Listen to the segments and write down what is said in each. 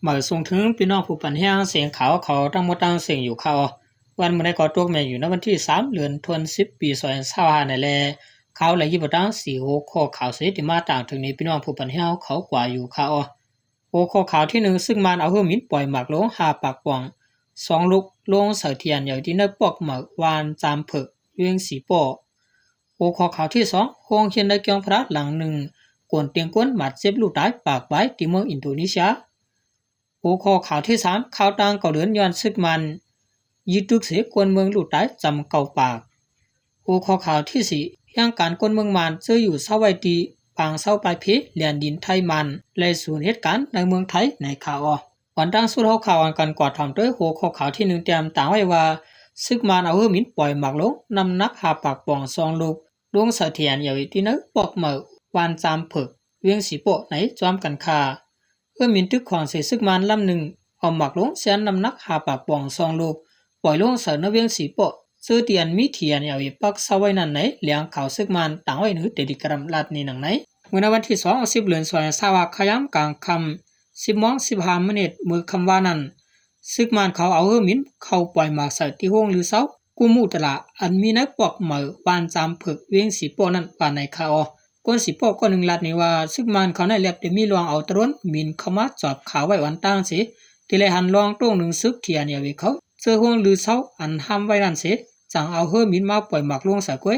ມາສົ່ງເຖິງພີ່ນ້ອງຜູ້ປັນແຮງສຽງຂ່າວເຂົາທັງໝົດທັງເສັງຢູ່ຄ່າເນາະ. ວັນມື້ໃດກໍຕົກແມ່ນຢູ່ໃນວັນທີສາມ ເດືອນທັນວາ ປີສອງພັນຊາວຫ້ານີ້ແຫຼະ. ຂ່າວລະຫຍັງບໍ່ຕ່າງສີ່ຫົວຂໍ້ຂ່າວເສ ທີ່ມາຕາງເຖິງນີ້ ພີ່ນ້ອງຜູ້ປັນແຮງເຂົາກວ່າຢູ່ຄ່າເນາະ. ຫົວຂໍ້ຂ່າວທີໜຶ່ງ ຊຶກມານເອົາເຮືອບິນປ່ອຍໝາກຫຼົງຫ້າປາກປ່ອງ ສອງລູກ ລົງໃສ່ທີ່ອັນໃຫຍ່ທີ່ໃນປອກເໝີ ວານຈາມເຜິກ ວຽງສີປໍ້. ຫົວຂໍ້ຂ່າວທີສອງ ໂຮງຮຽນໃນກຽງພະລາຫຼັງໜຶ່ງ ກວນຕຽງຄົນບາດເຈັບລູກຕາຍປາກປາຍທີ່ເມືອງອິນໂດນີເຊຍ. ຫົວຂໍ້ຂ່າວທີສາມ ຂ່າວຕ່າງເກົາເລີນຍ້ອນຊຶກມານຍຶດຕຶກເສ ຄົນເມືອງລູກຕາຍຈຳເກົ້າປາກ. ຫົວຂໍ້ຂ່າວທີສີ່ ແຮງການຄົນເມືອງມານເຈີຢູ່ເຊົາໄວ້ທີ່ປາງເຊົາປາຍເພ ແລນດິນໄທມານ ແລະສູນເຫດການໃນເມືອງໄທໃນຄ່າເນາະ. ອັນດັ່ງສຸດເຮົາຂ່າວອັນກັນກວາດຖອມໂດຍຫົວຂໍ້ຂ່າວທີໜຶ່ງ ຕຽມຕາງໄວ້ວ່າ ຊຶກມານເອົາເຮືອບິນປ່ອຍໝາກຫຼົງນ້ຳໜັກຫ້າປາກປ່ອງສອງລູກ ລົງໃສ່ທີ່ອັນໃຫຍ່ທີ່ໃນປອກເໝີ ວານຈາມເຜິກ ວຽງສີປໍ້ໃນຈອມກັນຄ່າ. ເຮືອບິນຕຶກຂອງເສຊຶກມານລຳໜຶ່ງ ເອົາໝາກຫຼົງແຊນນ້ຳໜັກຫ້າປາກປ່ອງສອງລູກ ປ່ອຍລົງໃສ່ໃນວຽງສີປໍ້ ເຈີທີ່ອັນມີທີ່ອັນໃຫຍ່ປັກເຊົາໄວ້ນັ້ນໃນແຫຼ່ງຂ່າວຊຶກມານຕາງໄວ້ໃນເຕເລແກຣມລັດນີ້ໜັງໃນ. ມື້ໃນວັນທີສອງ ສິບເດືອນ ສອງພັນຊາວຫ້າ ຄ່ຳຍາມກາງຄ່ຳ ສິບໂມງສິບຫ້າມິນິດ ມື້ຄ່ຳວານນັ້ນ ຊຶກມານເຂົາເອົາເຮືອບິນເຂົ້າປ່ອຍໝາກໃສ່ທີ່ໂຮງລືເຊົາ ກູມູຕະລາ ອັນມີໃນປອກເໝີ ວານຈາມເຜິກ ວຽງສີປໍ້ນັ້ນວ່າໃນຄ່າເນາະ. ຄົນສີປໍ້ຄົນໜຶ່ງລັດນີ້ວ່າ ຊຶກມານເຂົາໃນແລັບໄດ້ມີລອງເອົາຕະຣອນບິນເຂົ້າມາຈອບຂາໄວ້ອັນຕ່າງເສ ທີ່ໄດ້ຫັນລອງໂຕ້ງໜຶ່ງຊຶກທີ່ອັນເອວເວເຂົາເຈີໂຮງລືເຊົາອັນຫ້າມໄວ້ນັ້ນເສ ຈັ່ງເອົາເຮືອບິນມາປ່ອຍໝາກລົງໃສ່ກ້ວຍ.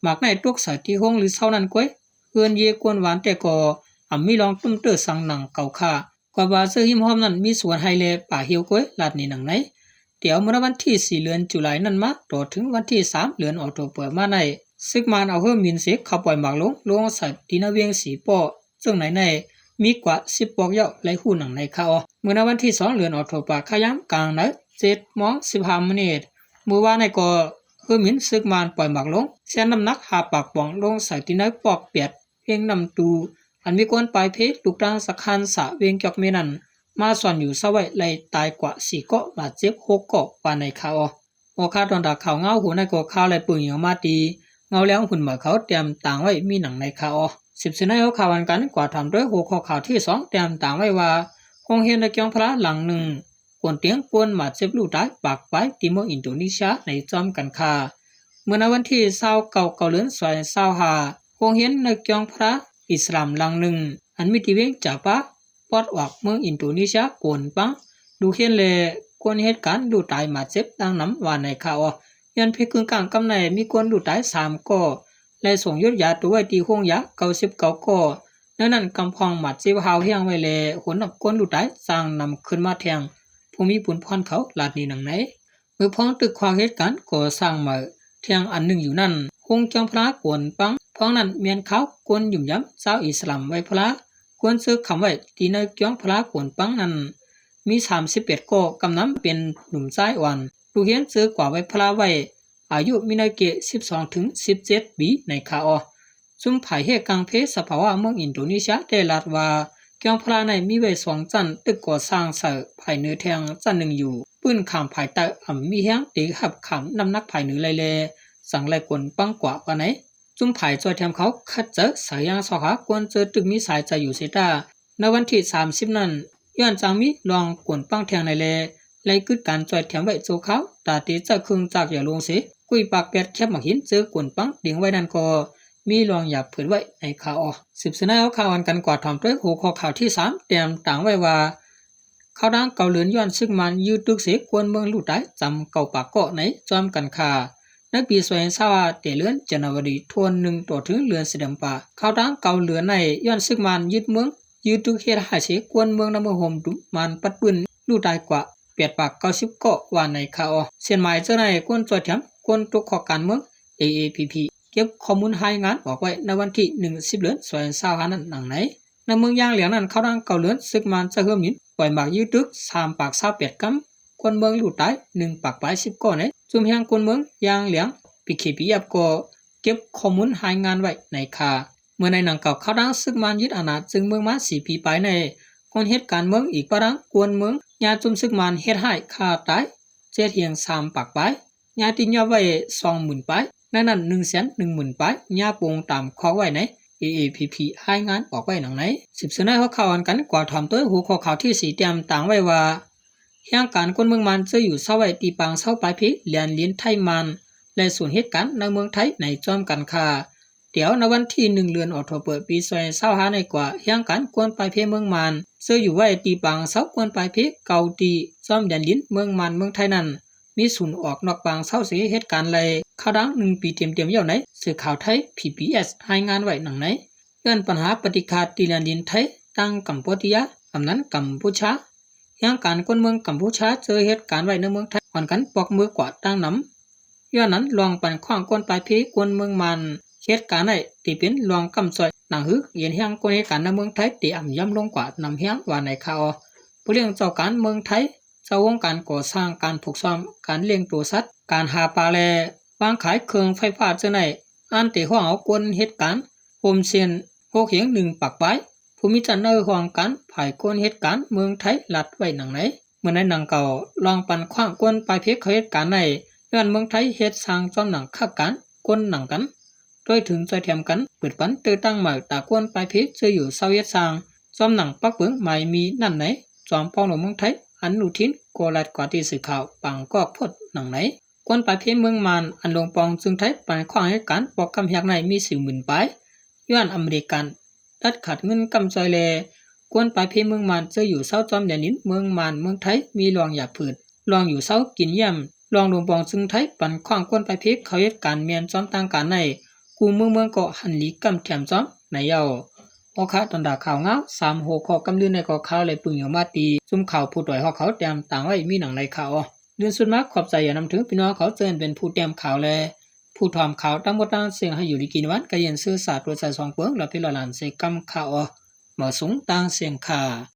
ໝາກໃນຕົກໃສ່ທີ່ໂຮງລືເຊົານັ້ນກ້ວຍ ເຮືອນເຢກວນວານແຕ່ກໍອຳມີລອງຕຸ້ມເຕີສັງໜັງເກົ່າຄ່າ. ກວ່າວ່າເຊິ່ງຮິມຮ່ອມນັ້ນມີສວນໄຮ່ແລະປ່າຮຽວກ້ວຍ ລັດນີ້ໜັງໃນ. ແຕ່ເອົາເມື່ອວັນທີສີ່ ເດືອນຈຸລາຍນັ້ນມາ ຕໍ່ເຖິງວັນທີສາມ ເດືອນອອກໂຕເປີມາໃນ ຊຶກມານເອົາເຮືອບິນເສເຂົ້າປ່ອຍໝາກຫຼົງ ລົງໃສ່ທີ່ນະວຽງສີປໍ້ ເຊິ່ງໃນໃນມີກວ່າສິບປອກເຍົາ ໄດ້ຮູ້ໜັງໃນຄ່າເນາະ. ເມື່ອໃນວັນທີສອງ ເດືອນອອກໂຕເປີ ຄ່ຳຍາມກາງໃນ ເຈັດໂມງສິບຫ້າມິນິດ ມື້ວານໃນກໍ ເຮືອບິນຊຶກມານປ່ອຍໝາກຫຼົງ ແຊນນ້ຳໜັກຫ້າປາກປ່ອງ ລົງໃສ່ທີ່ໃນປອກແປດ ວຽງນ້ຳຕູ ອັນມີຄົນປາຍເພ ລູກຕາງສະຄານສະ ວຽງຈອກເມນັ້ນ ມາຊ່ອນຢູ່ເຊົາໄວ້ ໄດ້ຕາຍກວ່າສີ່ເກາະ ບາດເຈັບຫົກເກາະ ວ່າໃນຄ່າເນາະ. ຫົວຂ່າວຕອນຕາຂ່າວເງົາຫົວໃນກໍຂ່າວ ແລະ ເປີງຫຍັງມາຕີ ເງົາແລ້ວຫຸ່ນເໝີເຂົາແຕ້ມຕາງໄວ້ມີໜັງໃນຄ່າເນາະ. ສິບເສນາເອົາຂ່າວອັນກັນກວາດຖອມໂດຍຫົວຂໍ້ຂ່າວທີສອງ ແຕ້ມຕາງໄວ້ວ່າ ໂຮງຮຽນໃນກຽງພະລາຫຼັງໜຶ່ງ ກວນຕຽງຄົນບາດເຈັບລູກຕາຍປາກປາຍ ທີ່ເມືອງອິນໂດນີເຊຍໃນຈອມກັນຄ່າ. ເມື່ອໃນວັນທີຊາວເກົ້າ ເກົ້າເດືອນ ສອງພັນຊາວຫ້າ ໂຮງຮຽນໃນກຽງພະລາອິດສະລາມຫຼັງໜຶ່ງ ອັນມີທີ່ວຽງຈາປາ ປອດອອກເມືອງອິນໂດນີເຊຍ ກວນປັງ ລູກຮຽນ ແລະ ຄົນເຫດການລູກຕາຍບາດເຈັບດັ່ງນຳວ່າໃນຂ່າວເນາະ. ຍ້ອນເພກຶ້ງກ້າງກຳໃນມີຄົນລູກຕາຍສາມເກາະ ແລະ ສົ່ງຢຸດຢາໂຕໄວ້ທີ່ໂຮງຢາເກົ້າສິບເກົ້າເກາະ. ໃນນັ້ນກຳພອງບາດເຈັບຮ້າວແຮງໄວ້ ແລະ ໂຫນນັບຄົນລູກຕາຍສ້າງນຳຂຶ້ນມາແທງ ຜູ້ມີບຸນພອນເຂົາລາດນີ້ໜັງໃນ. ເມື່ອພອງຕຶກຄວາມເຫດການກໍ່ສ້າງໃໝ່ແທ່ງອັນໜຶ່ງຢູ່ນັ້ນ ໂຮງກຽງພະລາກວນປັງ ພອງນັ້ນແມ່ນຄາວຄົນຫຍຸ້ມຢຳຊາວອິດສະລາມໄວພະລາ ຄວນເຊີຄຳໄວ້ທີ່ໃນກຽງພະລາກວນປັງນັ້ນ ມີສາມສິບແປດເກາະ ກຳນຳເປັນໜຸ່ມຊາຍອ່ອນ ລູກຮຽນເຊີກວ່າໄວພະລາໄວ້ ອາຍຸມີໃນເກດສິບສອງເຖິງສິບເຈັດປີໃນຄ່າເນາະ. ຊຸມຝ່າຍເຮກກາງເພສະພາວະເມືອງອິນໂດນີເຊຍໄດ້ລາດວ່າ ກຽງພະລາໃນມີໄວ້ສອງຊັ້ນ ຕຶກກໍ່ສ້າງໃສ່ພາຍເໜືອແທ່ງຊັ້ນໜຶ່ງຢູ່ ປືນຂ້າມພາຍໃຕ້ອຳມີແຮງຕີຮັບຂ້າມນ້ຳໜັກພາຍເໜືອໄລ່ແລ ສັງໄລ່ກົນປັງກວ່າວ່າໃນ. ຊຸມຝ່າຍຊ່ວຍແຖມເຂົາຄັດເຈີສາຍຍາງຊອກຫາຄົນເຈີຕຶກມີສາຍໃຈຢູ່ເສຍຕາ ໃນວັນທີສາມສິບນັ້ນ ຍ້ອນຈັ່ງມີລອງກົນປັງແທ່ງໃນແລ ໄລ່ກຶດການຊ່ວຍແຖມໄວ້ຊົ່ວຄາວ ຕາເຕໃຈເຄື່ອງຈັກຢ່າລົງເສ ກຸຍປາກແປດແຄບໝາກຫີນເຈີກົນປັງເດງໄວ້ນັ້ນກໍມີລອງຢາບເຜີດໄວ້ໃນຄ່າເນາະ. ສືບສະໜ້າເອົາຂ່າວອັນກັນກວາດຖອມໂດຍຫົວຂໍ້ຂ່າວທີສາມ ແຕ້ມຕາງໄວ້ວ່າ ຂ່າວດັ່ງເກົາເລີນຍ້ອນຊຶກມານຍຶດຕຶກເສ ຄົນເມືອງລູກຕາຍຈຳເກົ້າປາກເກາະໃນຈອມກັນຄ່າ. ໃນປີສອງພັນຊາວຫ້າ ແຕ່ເດືອນຈັນນາວາຣີ ທວນໜຶ່ງ ຕໍ່ເຖິງເດືອນເຊັບເຕັມເບາ ຂ່າວດັ່ງເກົາເລີນໃນຍ້ອນຊຶກມານຍຶດເມືອງ ຢືດຕຶກເຮັດໃຫ້ເສ ຄົນເມືອງນຳເມືອງໂຮມດຸມມານປັດປືນ ລູກຕາຍກວ່າແປດປາກເກົ້າສິບເກາະ ວ່າໃນຂ່າວ. ສ່ຽນໝາຍເຈົ້າໃນຄົນຊ່ວຍແຖມຄົນຕົກເຄາະການເມືອງ ເອເອພີພີ ເກັບຂໍ້ມູນລາຍງານອອກໄວ້ໃນວັນທີໜຶ່ງ ສິບເດືອນ ສອງພັນຊາວຫ້ານັ້ນດັ່ງໃນ. ໃນເມືອງຢາງຫຼຽງນັ້ນ ຂ່າວດັ່ງເກົາເລີນຊຶກມານໃຊ້ເຮືອບິນປ່ອຍໝາກຍຶດຕຶກສາມປາກຊາວແປດກຳ ຄົນເມືອງລູກຕາຍໜຶ່ງປາກປາຍສິບເກາະໃນ. ຊຸມແຮງຄົນເມືອງຢາງຫຼຽງ ພີເຄພີເອັຟ ກໍເກັບຂໍ້ມູນລາຍງານໄວ້ໃນຄ່າ. ເມື່ອໃນໜັງເກົ່າ ຂ່າວດັ່ງຊຶກມານຍຶດອານາເຊິ່ງເມືອງມາສີ່ປີປາຍໃນ ຄົນເຮັດການເມືອງອີກປະດັງກວນເມືອງ ຍາຈຸ່ມຊຶກມານເຮັດຮ້າຍຂ້າຕາຍເຈັດຮຽງສາມປາກປາຍ ຍາຕິຍອບໄວ້ສອງໝື່ນປາຍ ໃນນັ້ນໜຶ່ງແສນໜຶ່ງໝື່ນປາຍ ຍາປົງຕາມຄອກໄວ້ໃນ AAPP ລາຍງານອອກໄວ້ດັ່ງໃນ. ສືບເສຍໃນຫົວຂໍ້ອານກັນກວ່າ ຖອມໂຕຍຫົວຂໍ້ຂ່າວທີສີ່ ຕຽມຕາງໄວ້ວ່າ ແຮງການຄົນເມືອງມານເຈີຢູ່ເຊົາໄວ້ທີ່ປາງເຊົາປາຍເພ ແລນລິນໄທມານ ແລະສູນເຫດການໃນເມືອງໄທໃນຈອມກັນຄ່າ. ແຕ່ໃນວັນທີໜຶ່ງ ເດືອນອອກໂທເບີ ປີສອງພັນຊາວຫ້າ ນີ້ກວ່າ ແຮງການຄົນປາຍເພເມືອງມານເຈີຢູ່ໄວ້ທີ່ປາງເຊົາຄົນປາຍເພເກົ່າທີ່ຈອມແດນດິນເມືອງມານເມືອງໄທນັ້ນ ມີສູນອອກນອກປາງເຊົາເສຍເຫດການໄລ່ ເຂົ້າດັງໜຶ່ງປີເຕັມໆແລ້ວໃນ. ສື່ຂ່າວໄທ PBS ລາຍງານໄວ້ດັ່ງໃນ. ຍ້ອນບັນຫາປະຕິກາດທີ່ແດນດິນໄທ ທາງກຳປູເຈຍ ອຳນັ້ນກຳປູຊາ ແຮງການຄົນເມືອງກຳປູຊາເຈີເຫດການໄວ້ໃນເມືອງໄທ ອອນກັນປອກມືກວາດຕັ້ງນຳ. ຍ້ອນນັ້ນ ລອງປັນຂວ້າງຄົນປາຍເພຄົນເມືອງມານ ເຫດການໃນທີ່ເປັນລອງກຳຈ່ອຍ ໜັງຫືກເຢັນແຮງຄົນເຫດການໃນເມືອງໄທ ທີ່ອຳຢ້ຳລົງກວ່ານຳແຮງວ່າໃນຂ່າວ. ຜູ້ລ້ຽງເຈົ້າການເມືອງໄທ ເຈົ້າໂຮງການກໍ່ສ້າງ ການຜູກຊ້ອມ ການລ້ຽງໂຕສັດ ການຫາປາ ແລະ ວາງຂາຍເຄື່ອງໄຟຟ້າເຈີໃນ ອັນໄດ້ຮ້ອງເອົາຄົນເຫດການໂຮມເຊັນ ຫົກເຮງໜຶ່ງປາກປາຍ. ຜູ້ມີອຳນາດໃນຫ້ອງການຝ່າຍຄົນເຫດການເມືອງໄທ ລັດໄວ້ດັ່ງໃນ. ເມື່ອໃນໜັງເກົ່າ ລອງປັນຂວ້າງຄົນປາຍເພເຂົາເຫດການໃນ ຍ້ອນເມືອງໄທເຮັດສ້າງຈອມໜັງຄັກການຄົນໜັງກັນ ດ້ວຍເຖິງຊ່ອຍແຖມກັນ ເປີດປັນເຕີຕັ້ງໃໝ່ຕາຄົນປາຍເພເຈີຢູ່ເຊົາເຮັດສ້າງ ຈອມໜັງປັກເບິ່ງໝາຍມີນັ້ນໃນ. ຈອມປອງຫຼວງເມືອງໄທ ອະນຸທິນ ກໍລັດກວ່າທີ່ສື່ຂ່າວບາງກອກໂພດດັ່ງໃນ. ຄົນປາຍເພເມືອງມານ ອັນຫຼວງປອງຈຶ່ງໄທ ປັນຂວ້າງເຫດການປອກກຳແຮກໃນມີສີ່ໝື່ນປາຍ ຍ້ອນອາເມລິກັນ ດັດຂາດເງິນກຳຈ່ອຍແລ. ຄົນປາຍເພເມືອງມານເຈີຢູ່ເຊົາຈອມແດນດິນເມືອງມານເມືອງໄທ ມີລອງຢາກຜືດ ລອງຢູ່ເຊົາກິນຢ້ຽມ ລອງຫຼວງປອງຈຶ່ງໄທ ປັນຂວ້າງຄົນປາຍເພເຂົາເຮັດການແມ່ນຈອມຕ່າງການໃນ ຄູ່ເມືອງເມືອງກໍຫັນຫຼີກຳແຖມຈອມໃນເຍົາ. ໂອຄະ ຕອນດາຂ່າວງາວ ສາມຫົວຂໍ້ກຳລືນໃນກໍຂ່າວ ແລະ ປຶງຢູ່ມາຕີ ຊຸມຂ່າວຜູ້ຕວຍຮອກເຂົາແຕ້ມຕາງໄວ້ມີໜັງໃນຂ່າວ. ເລື່ອງສຸດມາ ຂອບໃຈຢ່ານຳເຖິງພີ່ນ້ອງເຂົາ ເຊິ່ງເປັນຜູ້ແຕ້ມຂ່າວ ແລະ ຜູ້ຖອມຂ່າວ ທັງໝົດທັງເຊິ່ງໃຫ້ຢູ່ດີກິນຫວານ ກະເຢັນຊື່ສາຕົວໃສສອງເປິງ ລະເພລະຫຼານເຊກຳຂ່າວ. ມາສູງຕ່າງເຊິ່ງຄ່າ.